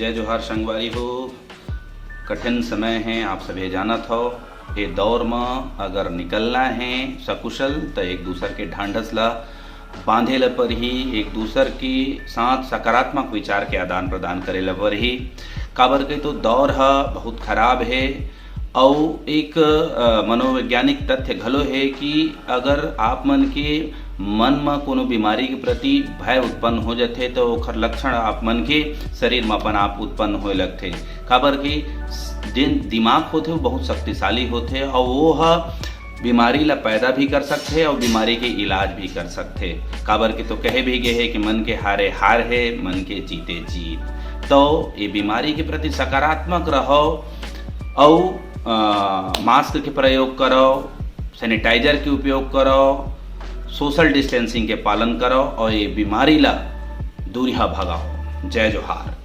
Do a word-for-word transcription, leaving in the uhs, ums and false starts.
जय जोहार संगवारी हो। कठिन समय हे, आप सभी जानत हो। ये दौर म अगर निकलना हे सकुशल, त एक दूसर के ढांढस ला बांधे ला परही, एक दूसर के साथ सकारात्मक विचार के आदान प्रदान करे ला परही। काबर के तो दौर ह बहुत खराब हे। अउ एक, अ, मनोवैज्ञानिक तथ्य घलो हे कि अगर आप मन के मन म कोनो बीमारी के प्रति भय उत्पन्न हो जथे, तो ओखर लक्षण आप मन के शरीर म अपन आप उत्पन्न होए लगथे। काबर कि दिन, दिमाग होथे, वो बहुत शक्तिशाली होथे, अउ वो ह बीमारी ला पैदा भी कर सकथे अउ बीमारी के इलाज भी कर सकथे। काबर के तो कहे भी गे हे कि मन के हारे हार हे, मन के जीते जीत। तो ये बीमारी के प्रति सकारात्मक रहो अउ, अ, मास्क के प्रयोग करो, सैनिटाइजर के उपयोग करो, सोशल डिस्टेंसिंग के पालन करो अउ ये बीमारी ला दूरिहा भगाओ। जय जोहार।